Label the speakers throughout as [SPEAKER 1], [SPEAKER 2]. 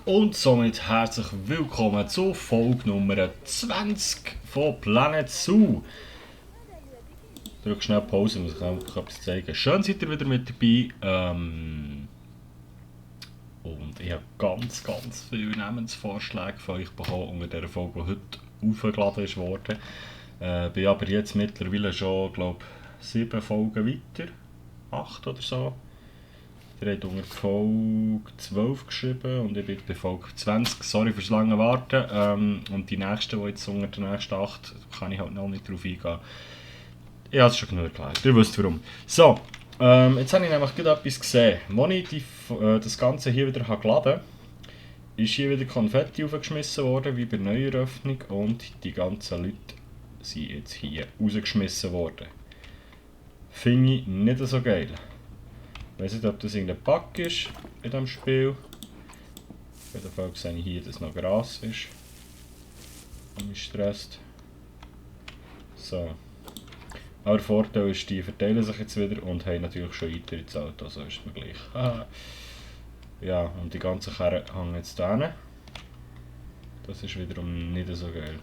[SPEAKER 1] Und somit herzlich willkommen zu Folge Nummer 20 von Planet Zoo. Drück schnell Pause, muss ich euch etwas zeigen. Schön seid ihr wieder mit dabei. Und ich habe ganz viele Namensvorschläge von euch bekommen unter der Folge, die heute aufgeladen ist worden. Bin aber jetzt mittlerweile schon, glaube ich, 7 Folgen weiter. 8 oder so. Ihr habt unter Folge 12 geschrieben und ich bin bei Folge 20. Sorry fürs lange Warten. Und die nächsten, die jetzt unter den nächsten 8, kann ich halt noch nicht drauf eingehen. Ich habe es schon genug erklärt, ihr wisst warum. So, jetzt habe ich nämlich gerade etwas gesehen. Als ich das Ganze hier wieder geladen habe, ist hier wieder Konfetti aufgeschmissen worden, wie bei der Neueröffnung. Und die ganzen Leute sind jetzt hier rausgeschmissen worden. Finde ich nicht so geil. Ich weiß nicht, ob das irgendein Bug ist in diesem Spiel. Auf jeden Fall sehe ich hier, dass noch Gras ist. Und mich stresst. So. Aber der Vorteil ist, die verteilen sich jetzt wieder und haben natürlich schon Eintritt gezahlt, also ist mir gleich. Ja, und die ganzen Kerren hängen jetzt da hin. Das ist wiederum nicht so geil.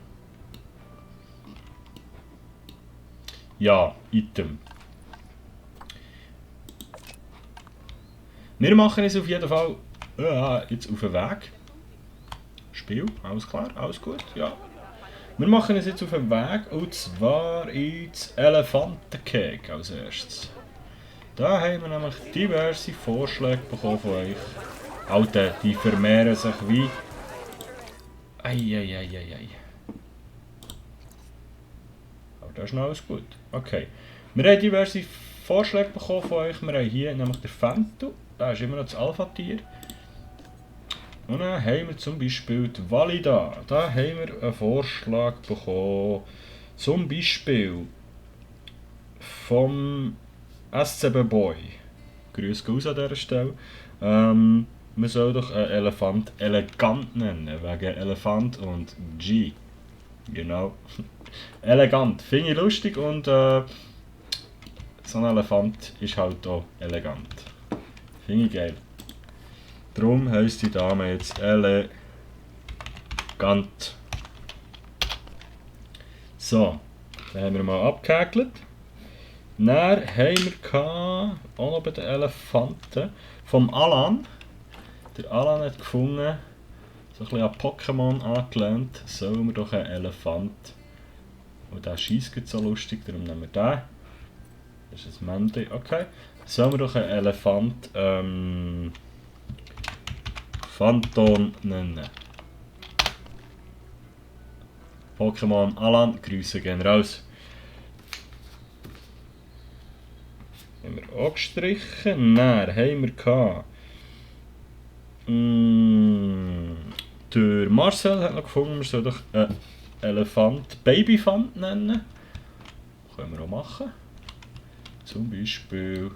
[SPEAKER 1] Ja, Item. Wir machen es auf jeden Fall jetzt auf den Weg. Spiel, alles klar, alles gut, ja. Wir machen es jetzt auf den Weg und zwar ins Elefantencake als erstes. Da haben wir nämlich diverse Vorschläge bekommen von euch. Alter, die vermehren sich wie... Eieieiei. Aber das ist noch alles gut. Okay. Wir haben diverse Vorschläge bekommen von euch. Wir haben hier nämlich den Fento. Da ist immer noch das Alpha-Tier. Und dann haben wir zum Beispiel die Valida. Da haben wir einen Vorschlag bekommen. Zum Beispiel vom SCB Boy. Grüß raus an dieser Stelle. Man soll doch einen Elefant elegant nennen. Wegen Elefant und G. Genau. Elegant. Finde ich lustig und so ein Elefant ist halt auch elegant. Finde ich geil. Darum heisst die Dame jetzt elegant. So, dann haben wir mal abgehäkelt. Dann haben wir auch noch bei den Elefanten vom Alan. Der Alan hat gefunden, so ein bisschen an Pokémon angelehnt, sollen wir doch einen Elefant. Und der schießt jetzt so lustig, darum nehmen wir den. Das ist ein Männchen, okay. Sollen wir doch einen Elefant Phantom nennen. Pokémon Alan, Grüße gehen raus. Haben wir auch gestrichen. Dann haben wir der Marcel hat noch gefunden, wir sollen doch einen Elefant Babyfant nennen. Können wir auch machen. Zum Beispiel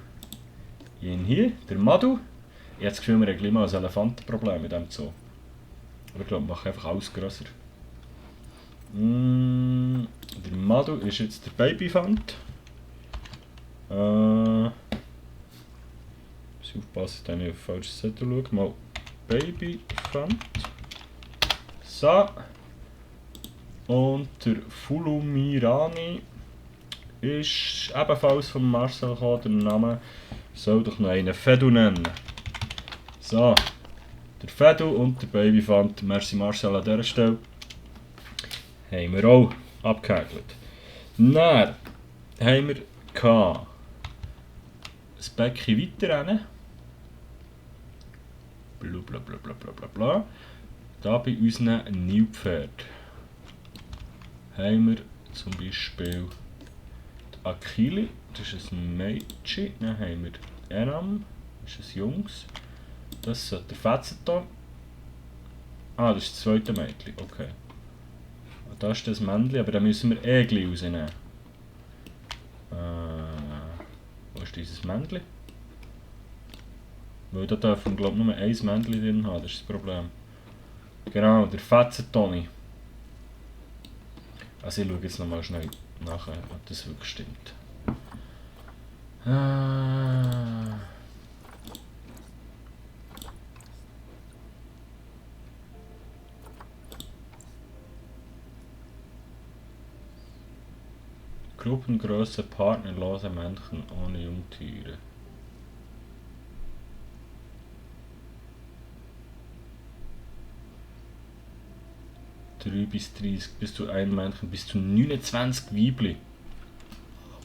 [SPEAKER 1] ihn hier, der Madu. Ich habe das Gefühl, wir haben gleich mal ein Elefantenproblem mit dem Zoo. Aber ich glaube, wir machen einfach alles grösser. Der Madu ist jetzt der Babyfant. Muss aufpassen, dass ich auf falsches Zettel schaue. Mal Babyfant. So. Und der Fulumirani ist ebenfalls von Marcel gekommen. Der Name soll doch noch einen Fedu nennen. So. Der Fedu und der Babyfant. Merci Marcel an dieser Stelle. Haben wir auch abgehäkelt. Dann haben wir das Becken weiter hin. Blablabla. Da bei unseren Nilpferden haben wir zum Beispiel die Akili, das ist ein Mädchen. Dann haben wir die Enam, das ist ein Jungs. Das ist der Fetzenton. Ah, das ist das zweite Mädchen, okay. Das ist das Männchen, aber da müssen wir eh gleich rausnehmen. Wo ist dieses Männchen? Weil da dürfen wir glaube ich nur ein Männchen drin haben, das ist das Problem. Genau, der Fetzentonny. Also ich schaue jetzt nochmal schnell nach, ob das wirklich stimmt. Gruppengröße partnerlose Männchen ohne Jungtiere. Bis 30, bis zu ein Männchen, bis zu 29 Weibli.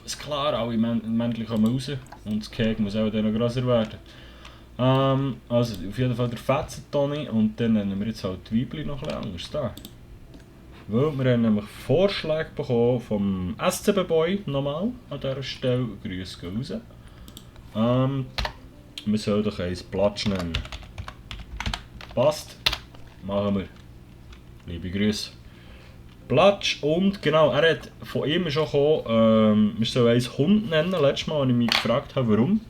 [SPEAKER 1] Ist klar, alle Männchen kommen raus und das Keg muss auch dann noch grösser werden. Also auf jeden Fall der Fetzen-Toni und dann nennen wir jetzt halt die Weibli noch ein bisschen anders da. Weil wir haben nämlich Vorschläge bekommen vom SCB Boy, nochmal an dieser Stelle. Grüße gehen raus. Wir sollen doch eins Platsch nennen. Passt? Machen wir. Liebe Grüße. Platsch und genau, er hat von ihm schon gekommen, wir sollen eins Hund nennen. Letztes Mal, als ich mich gefragt habe, warum.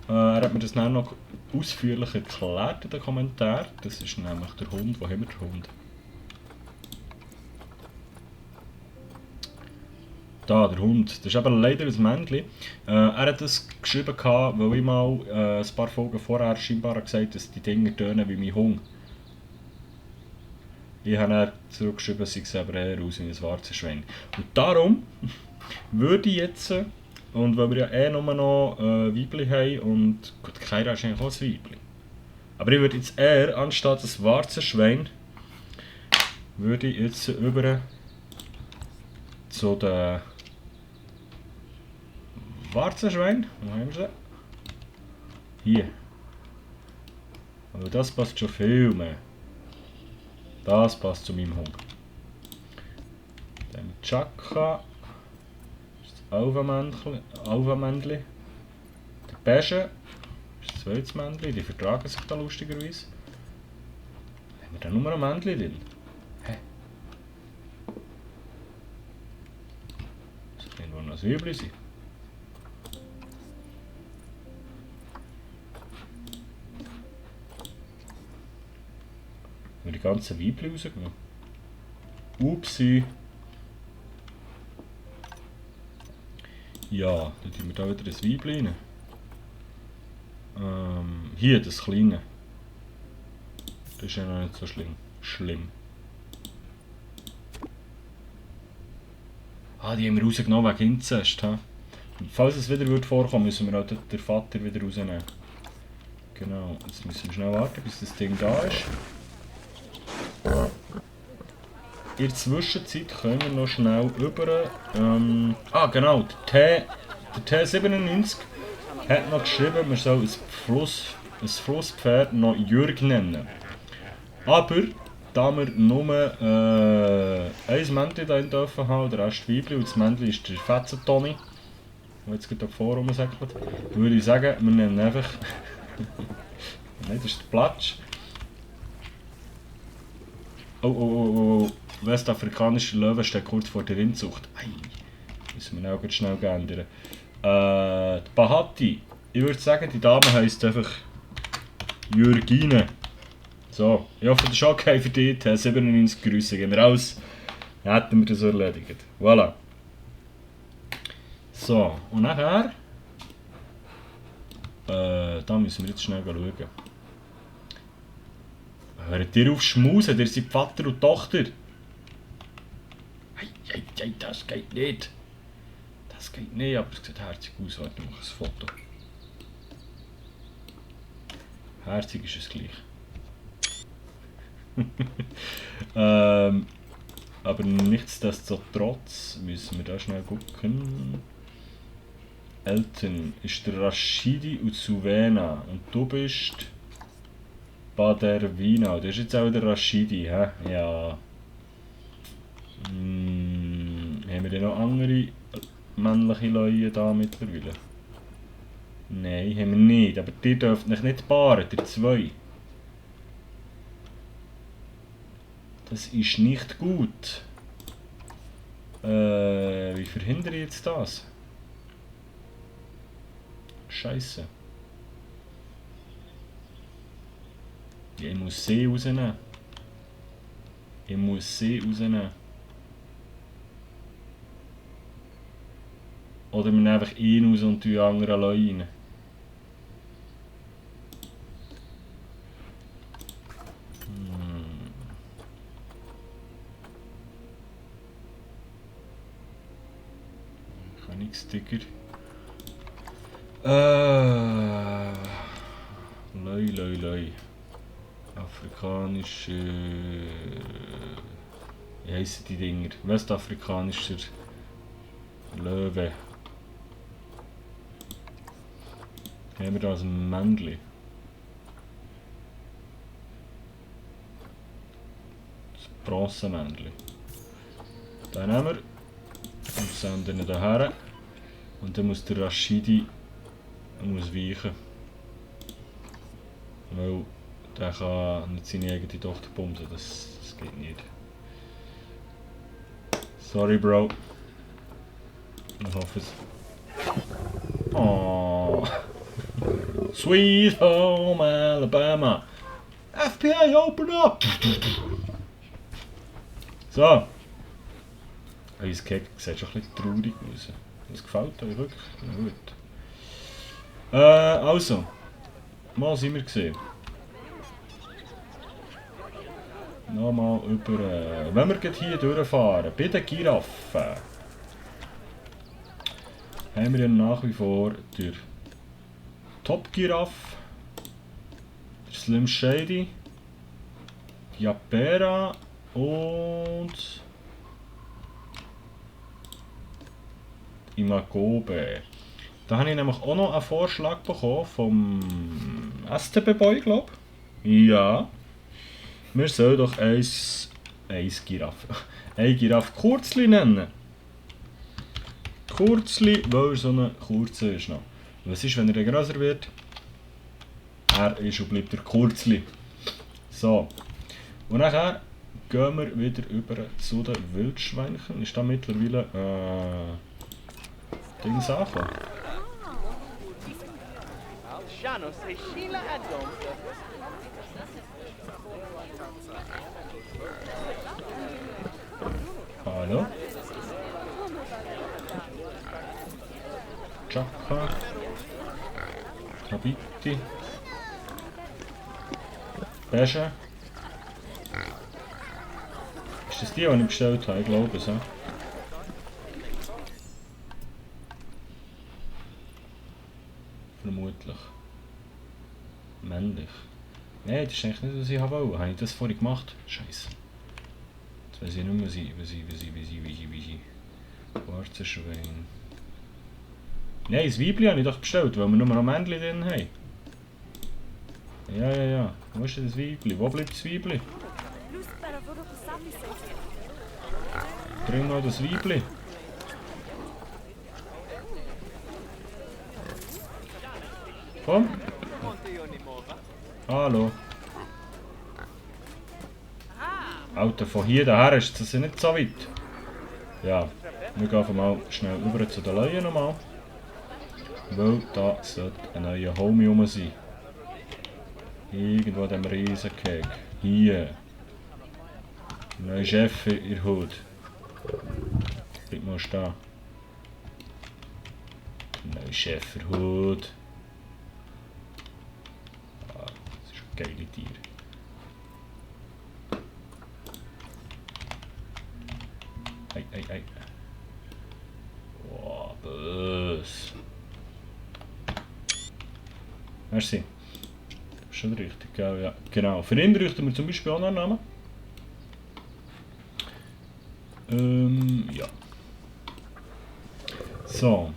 [SPEAKER 1] Er hat mir das dann noch ausführlich erklärt in den Kommentaren. Das ist nämlich der Hund. Wo haben wir den Hund? Da, der Hund. Das ist eben leider ein Männchen. Er hat das geschrieben, weil ich mal ein paar Folgen vorher scheinbar gesagt habe, dass die Dinger tönen wie mein Hund. Ich habe dann zurückgeschrieben, sie sehen aber eher aus wie ein Warzenschwein. Und darum würde ich jetzt, und weil wir ja nur noch Weibli haben, und gut, Keira ist eigentlich auch ein Weibli. Aber ich würde jetzt eher, anstatt ein Warzenschwein, würde ich jetzt über zu den Warzenschwein, wo haben wir sie? Hier. Aber das passt schon viel mehr. Das passt zu meinem Hund. Dann Chaka. Das Alpha-Männchen. Der Beige. Das zweites Männchen. Die vertragen sich da lustigerweise. Haben wir da nur ein Männchen drin? Hä? Das kann wohl noch ein Weibli sein. Die ganzen Weibli rausgenommen. Upsi. Ja, dann tun wir da wieder ein Weibli rein. Hier, das kleine. Das ist ja noch nicht so schlimm. Die haben wir rausgenommen wegen Inzest. Und falls es wieder vorkommen müssen wir auch den Vater wieder rausnehmen. Genau, jetzt müssen wir schnell warten, bis das Ding da ist. In der Zwischenzeit können wir noch schnell über. Genau, der T97 hat noch geschrieben, man soll ein Flusspferd noch Jürg nennen. Aber da wir nur ein Männchen da dürfen haben, der Rest Weibli, und das Männchen ist der Fetzen-Toni, der jetzt gerade davor rumsäckelt, würde ich sagen, wir nennen einfach. Nein, das ist der Platsch. Oh. Westafrikanischer Löwe steht kurz vor der Inzucht. Müssen wir auch schnell ändern. Die Bahati. Ich würde sagen, die Dame heisst einfach Jürgine. So, ich hoffe, das ist okay für dich. 97 Grüße gehen raus. Dann hätten wir das erledigt. Voilà. So, und nachher. Da müssen wir jetzt schnell schauen. Hört ihr auf Schmusen, ihr seid Vater und Tochter. Das geht nicht. Das geht nicht, aber es sieht herzig aus. Warte, ich mache ein Foto. Herzig ist es gleich. Aber nichtsdestotrotz müssen wir da schnell gucken. Elton ist der Rashidi Uzuvena und du bist Badervina. Das ist jetzt auch der Rashidi, hä? Ja. Haben wir denn noch andere männliche Leute da mittlerweile? Nein, haben wir nicht. Aber die dürft euch nicht paaren, ihr zwei. Das ist nicht gut. Wie verhindere ich jetzt das? Scheiße. Ja, ich muss sie rausnehmen. Oder wir nehmen einfach ihn raus und die anderen Leute rein. Königstiger. Loi. Afrikanische... Wie heissen die Dinger? Westafrikanischer Löwe. Haben wir da ein Männchen? Das Bronzemännchen. Den nehmen wir und senden ihn hierher. Und dann muss der Rashidi weichen. Weil der kann nicht seine eigene Tochter bumsen, das geht nicht. Sorry, Bro. Ich hoffe es. Oh. Sweet Home Alabama. FBI, open up! So. Unser Kek sieht schon ein bisschen traurig aus. Das gefällt euch wirklich? Na gut. Also. Mal sind wir gesehen. Nochmal über... wenn wir hier durchfahren, bei den Giraffen, haben wir ja nach wie vor den Top-Giraffe, der Slim Shady, die Apera und Imagobe. Da habe ich nämlich auch noch einen Vorschlag bekommen vom STB-Boy, glaube ich. Ja. Wir sollen doch eine Giraffe Kurzli nennen. Kurzli, weil er so eine kurze ist noch. Was ist, wenn er größer wird? Er ist und bleibt der Kurzli. So. Und nachher gehen wir wieder über zu den Wildschweinchen. Ist da mittlerweile Dings angekommen? Hallo? Chaka. Tabiti. Beige. Ist das die ich bestellt habe? Ich glaube es. Vermutlich. Männlich. Nein, das ist eigentlich nicht, was ich wollte. Habe ich das vorhin gemacht? Scheiße. Jetzt weiß ich nicht mehr, wie sie. Schwarze Schwein. Nein, das Weibli habe ich doch bestellt, weil wir nur noch Männchen drin haben. Ja. Wo ist denn das Weibli? Wo bleibt das Weibli? Bring noch das Weibli. Komm. Hallo. Alter, von hier daher ist das nicht so weit. Ja, wir gehen mal schnell über zu den Leuen nochmal. Weil da sollte ein neuer Homie rum sein. Irgendwo in diesem Riesenkeg. Hier. Ein neuer Chef in der Hut. Bleib mal stehen. Ein neuer Chef in der Hut. Ah, das ist ein geiles Tier. Ei. Oh, böse. Merci. Schon richtig, gell? Ja. Genau. Für ihn bräuchten wir zum Beispiel auch noch einen Namen. Ja. So.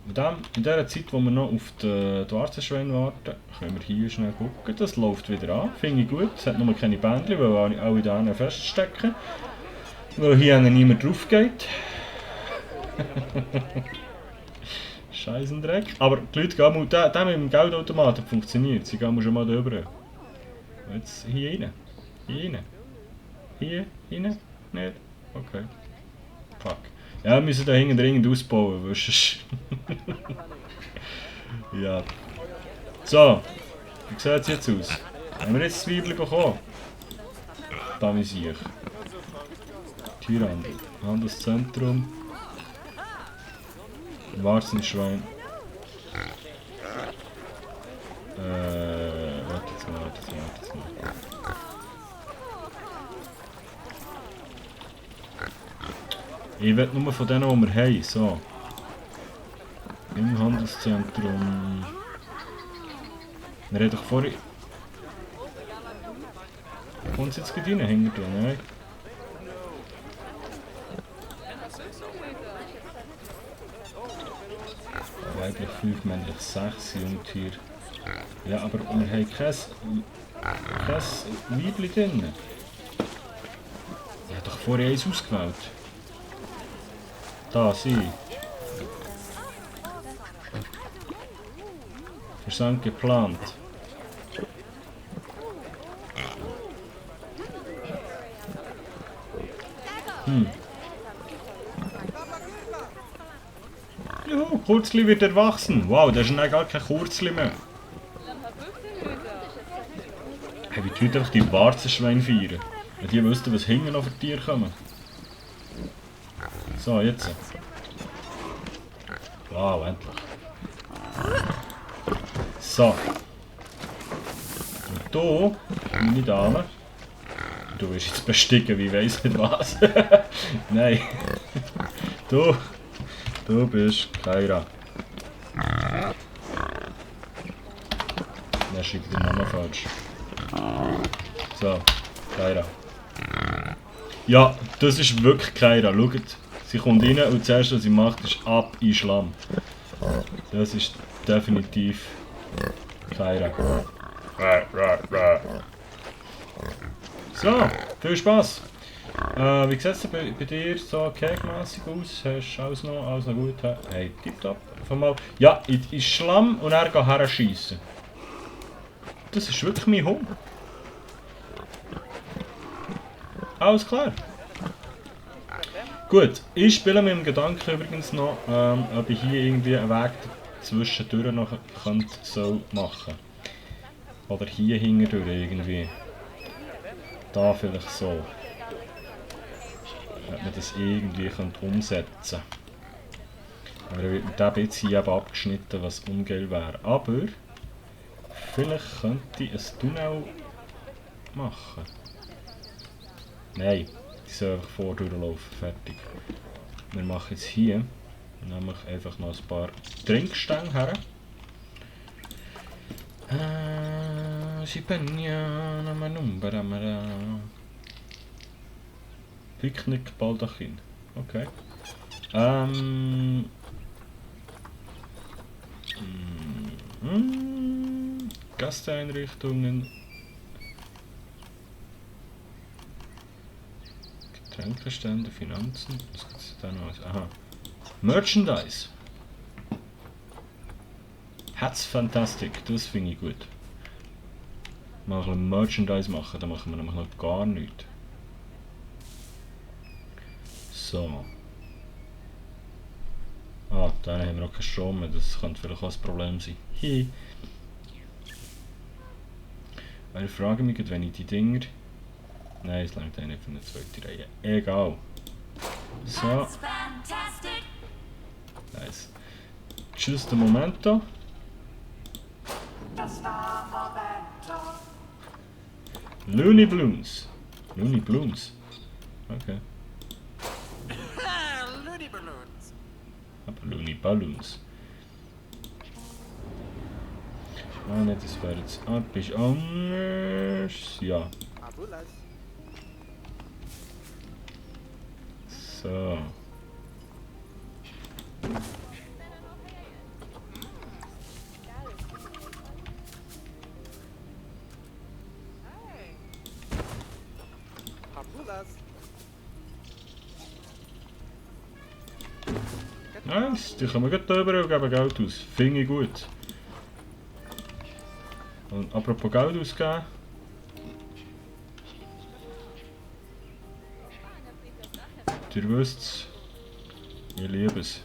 [SPEAKER 1] In dieser Zeit, wo wir noch auf die Warzenschweine warten, können wir hier schnell gucken. Das läuft wieder an. Finde ich gut. Es hat nur keine Bändchen, weil alle da feststecken. Weil hier niemand drauf geht. Scheissendreck. Aber die Leute gehen mal, der mit dem Geldautomaten funktioniert. Sie gehen schon mal da rüber. Jetzt hier rein. Hier rein? Nicht? Okay. Fuck. Ja, wir müssen da hinten dringend ausbauen, weil sonst... Ja. So. Wie sieht es jetzt aus? Haben wir jetzt Zwiebeln bekommen? Da wie ich. Tierhandel. Handelszentrum. Warzenschwein. Warte jetzt mal. Ich will nur von denen, die wir haben. So. Im Handelszentrum. Wir haben doch vorhin... Kommt es jetzt gleich rein, hinter drin, ne? Weiblich 5, männlich 6 Jungtier. Ja, aber wir haben kein Weibli drin. Ich habe doch vorher eins ausgewählt. Da, sie. Versand geplant. Juhu, Kurzli wird erwachsen. Wow, das ist gar kein Kurzli mehr. Hey, wie tut einfach die Warzenschweine feiern? Wenn die wüssten, was hinten noch für Tiere kommen. So, jetzt. Wow, endlich. So. Und du, meine Dame, du wirst jetzt bestiegen, wie weiss nicht was. Nein. Du bist Kaira. Dann schicke ich den Namen falsch. So, Kaira. Ja, das ist wirklich Kaira. Schaut, sie kommt rein und das erste, was sie macht, ist ab in Schlamm. Das ist definitiv Kaira. So, viel Spaß. Wie sieht es bei dir so cake-mässig aus? Hast du alles noch gut? Hey, tipptopp. Ja, in Schlamm und er geht her schiessen. Das ist wirklich mein Hund. Alles klar. Gut, ich spiele mit dem Gedanken übrigens noch, ob ich hier irgendwie einen Weg zwischendurch noch soll machen. Oder hier hintendurch irgendwie. Da vielleicht so. Ob man das irgendwie umsetzen könnte. Aber dann wird der jetzt hier eben abgeschnitten, was ungeil wäre. Aber vielleicht könnte ich ein Tunnel machen. Nein, die soll einfach vordurchlaufen. Fertig. Wir machen jetzt hier nämlich einfach noch ein paar Trinkstänge her. Picknick Baldachin. Okay. Gasteinrichtungen. Getränkestände, Finanzen. Was gibt es da noch? Aha. Merchandise. Hat's fantastic. Das finde ich gut. Mal ein bisschen Merchandise machen, da machen wir nämlich noch gar nichts. So. Ah, da haben wir noch keinen Strom mehr, das könnte vielleicht auch ein Problem sein. Hi. Weil ich frage mich, wenn ich die Dinger... Nein, es langt nicht für eine zweite Reihe. Egal. So. Nice. Just a momento. Looney Balloons. Looney Balloons. Okay.
[SPEAKER 2] Looney Balloons.
[SPEAKER 1] Aber Looney Balloons. Ah, ne, das wäre jetzt etwas anders. Ja. So. Nice, die können wir gleich drüber und geben Geld aus. Finde ich gut. Und apropos Geld ausgeben. Ihr wisst es. Ich liebe es.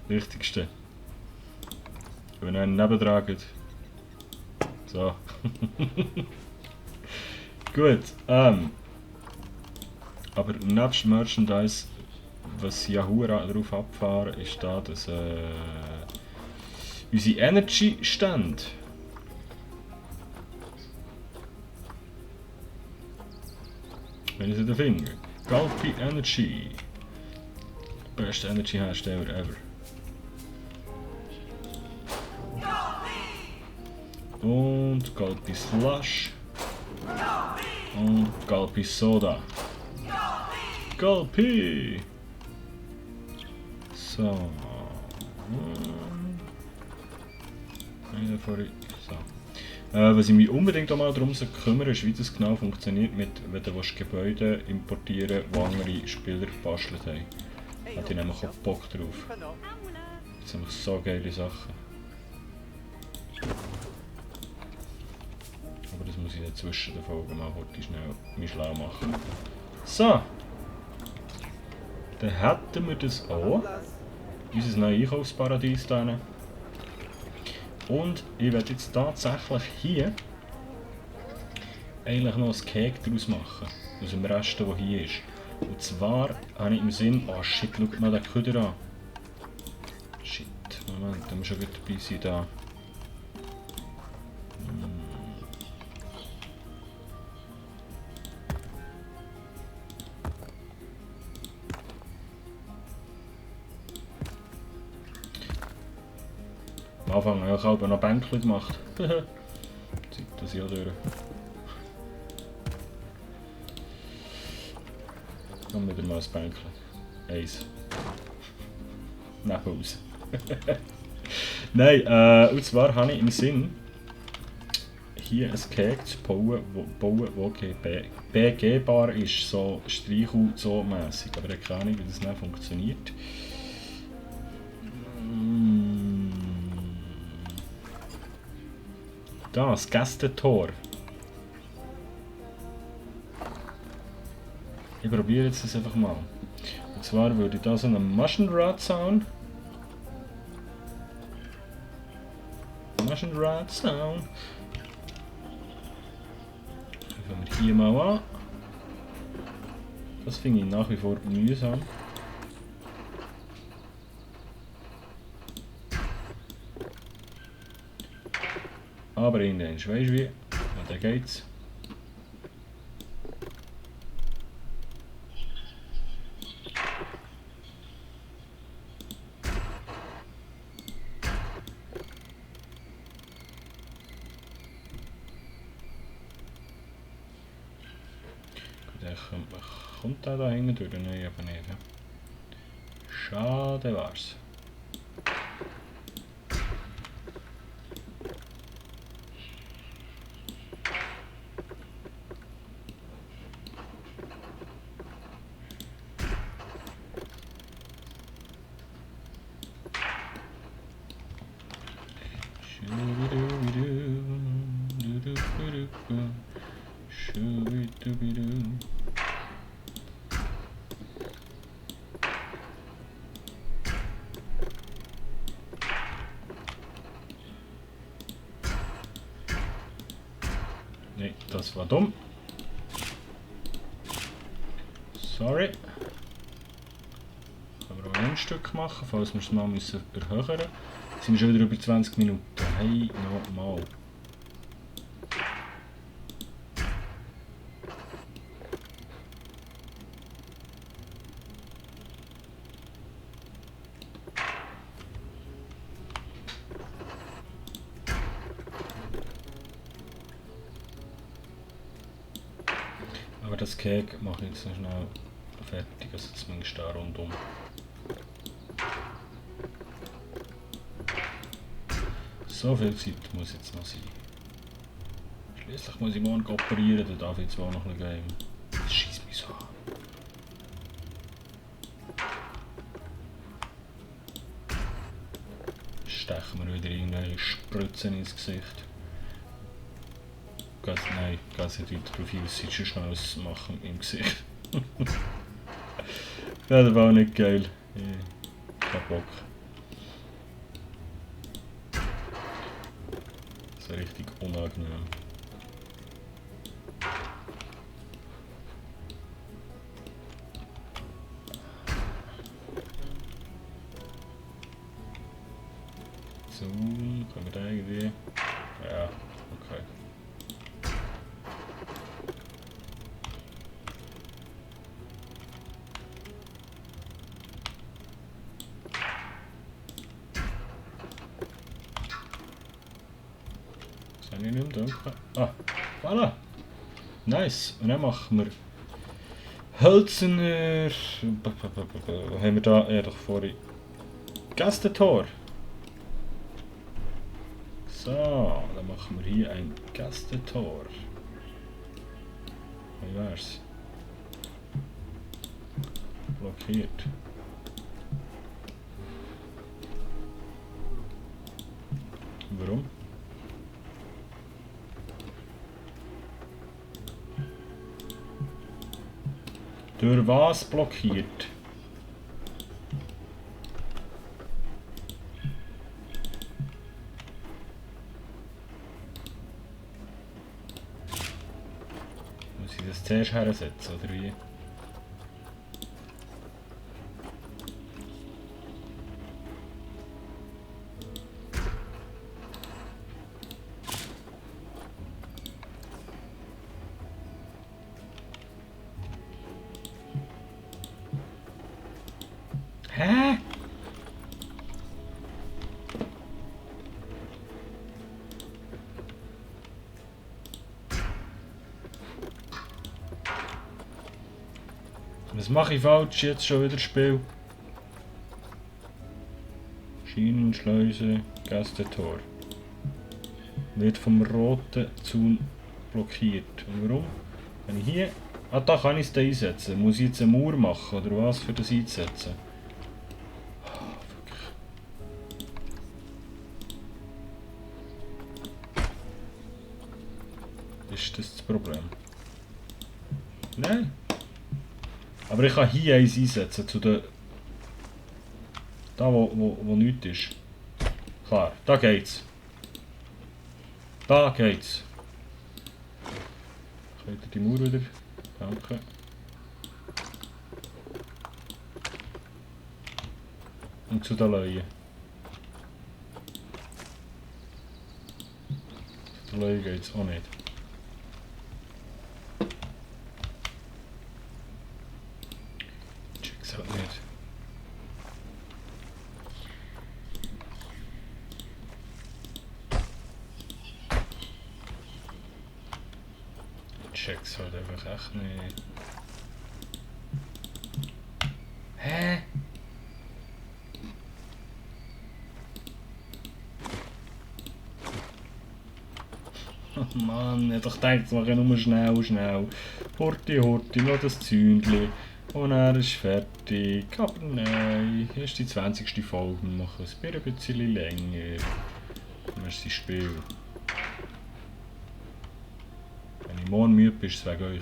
[SPEAKER 1] Wichtigste. Wenn ihr einen nebentragen. So. Gut, aber nebst Merchandise, was Yahoo darauf abfahren, ist da, dass unsere Energy-Stände, wenn ich sie da finde, Gulpy Energy. Beste Energy-Hersteller ever. Und Gulpy Slush. Und Gulpy Soda. Gulpy! So. So. Was ich mich unbedingt mal darum kümmere, ist, wie das genau funktioniert, wenn du Gebäude importieren willst, die andere Spieler gebastelt haben. Da habe ich nämlich auch Bock drauf. Das sind so geile Sachen. Aber das muss ich dann zwischen den Folgen mal heute schnell mich schlau machen. So! Dann hätten wir das auch. Unser neues Einkaufsparadies hier. Und ich werde jetzt tatsächlich hier eigentlich noch ein Cake daraus machen. Aus dem Rest, der hier ist. Und zwar habe ich im Sinn, oh shit, schaut mal den Köder an. Shit, Moment, da muss schon gut dabei sein da. Am Anfang habe ich auch noch Bänkchen gemacht. Zieht das ja durch. Und wieder mal ein Bänkchen. Eins. Nebenaus. Nein, und zwar habe ich im Sinn, hier ein Cake zu bauen, das begehbar ist, so Streichel so mässig. Aber ich habe keine Ahnung, wie das nicht funktioniert. Das Gästetor. Ich probiere jetzt das einfach mal. Und zwar würde ich da so einen Maschenrad Sound. Maschenrad Sound. Fangen wir hier mal an. Das finde ich nach wie vor mühsam. Aber irgendwann, weißt du wie? Ja, dann geht's. Kommt der da hinten durch? Nein, aber nicht. Schade war's. Nee, das war dumm. Sorry. Können wir auch ein Stück machen, falls wir es mal müssen erhöhen müssen. Jetzt sind wir schon wieder über 20 Minuten. Hey, nochmal. Aber das Cake mache ich jetzt noch schnell fertig, also zumindest da rundum. So viel Zeit muss jetzt noch sein. Schließlich muss ich morgen operieren, dann darf ich jetzt auch noch ein bisschen gehen. Das schießt mich so an. Stechen wir wieder irgendwelche Spritzen ins Gesicht. Nein, ganz nicht weiter drauf ein, es sieht schon schnell was machen im Gesicht. Ja, das war auch nicht geil. Ich hab Bock. Das ist richtig unangenehm. So, können wir da irgendwie... Ja, okay. Kann ich nicht mehr drücken? Ah, voilà! Nice! Und dann machen wir Hölzerner... Was haben wir da? Ja, doch vorhin. Gästetor! So, dann machen wir hier ein Gästetor. Wie wär's? Blockiert. Warum? Durch was blockiert? Muss ich das zuerst hersetzen, oder wie? Hä? Was mache ich falsch jetzt schon wieder Spiel? Schienenschleuse, Gästetor. Wird vom roten Zaun blockiert. Und warum? Wenn ich hier... Ah, da kann ich es einsetzen. Muss ich jetzt eine Mauer machen oder was für das einzusetzen? Ist das Problem? Nein. Aber ich kann hier eins einsetzen, zu der... Da wo nichts ist. Klar, da geht's. Da geht's. Könnt ihr die Mauer wieder? Danke. Und zu den Leuen. Zu den Leuen geht's auch nicht. Check's halt nicht. Check's halt einfach echt nicht. Hä? Oh Mann, ich hab doch gedacht, es mache nur schnell. Horti, noch das Zündli. Und er ist fertig. Aber nein, hier ist die 20. Folge. Wir machen es ein bisschen länger. Das ist das Spiel. Wenn ich morgen müde bin, ist es wegen euch.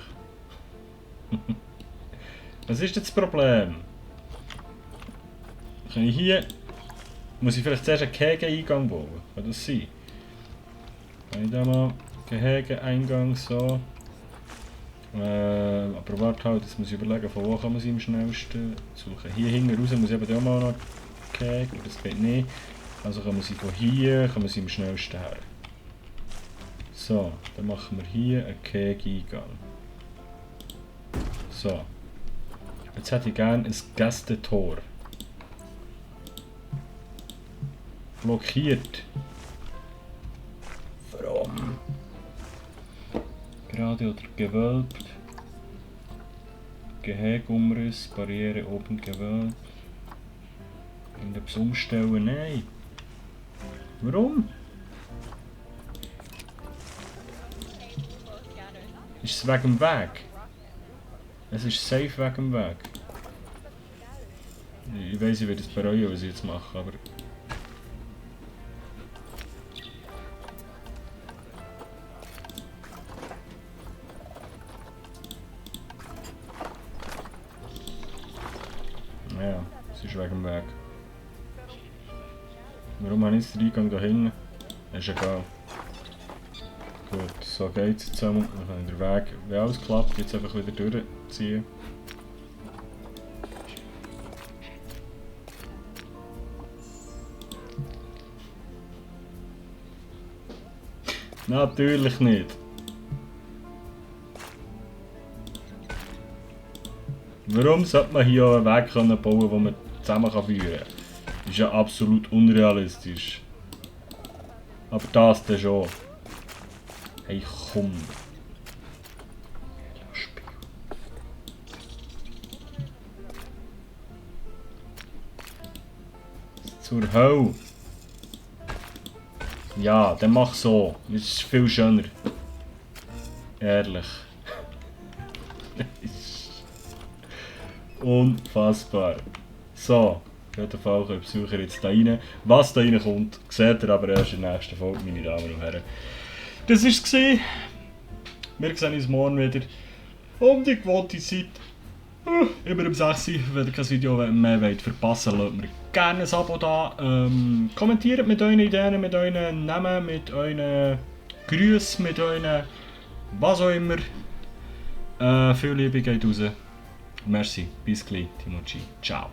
[SPEAKER 1] Was ist jetzt das Problem? Kann ich hier... Muss ich vielleicht zuerst einen Gehege-Eingang bauen? Kann das sein? Kann ich da mal... Gehege-Eingang so... aber warte halt, jetzt muss ich überlegen, von wo kann man sie am schnellsten suchen. Hier hinten raus muss ich eben auch mal noch Gehege, das geht nicht. Also kann man sie von hier, kann man sie am schnellsten her. So, dann machen wir hier einen Gehege-Eingang. So. Jetzt hätte ich gerne ein Gästetor. Blockiert. Warum? Gerade oder gewölbt. Gehegumriss, Barriere oben gewölbt. Irgendetwas umstellen? Nein. Warum? Ist es wegen dem Weg? Es ist safe wegen dem Weg. Ich weiss, ich werde es bereuen, was ich jetzt mache, aber... Ja, es ist wegen dem Weg. Warum habe ich jetzt den Eingang da hinten? Ist egal. Gut, so geht es zusammen. Dann kann ich den Weg, wenn alles klappt, jetzt einfach wieder durchziehen. Natürlich nicht. Warum sollte man hier einen Weg bauen können, den man zusammen führen kann? Das ist ja absolut unrealistisch. Aber das dann schon. Hey, komm. Zur Hölle. Ja, dann mach so. Das ist viel schöner. Ehrlich. Unfassbar. So, auf jeden Fall können Besucher jetzt da rein. Was da reinkommt, seht ihr aber erst in der nächsten Folge, meine Damen und Herren. Das war es. Wir sehen uns morgen wieder. Um die gewohnte Zeit. Immer um 6 Uhr. Wenn ihr kein Video mehr verpassen wollt, lasst mir gerne ein Abo da. Kommentiert mit euren Ideen, mit euren Namen, mit euren Grüßen, mit euren was auch immer. Viel Liebe geht raus. Merci, bis gleich, Timoci. Ciao.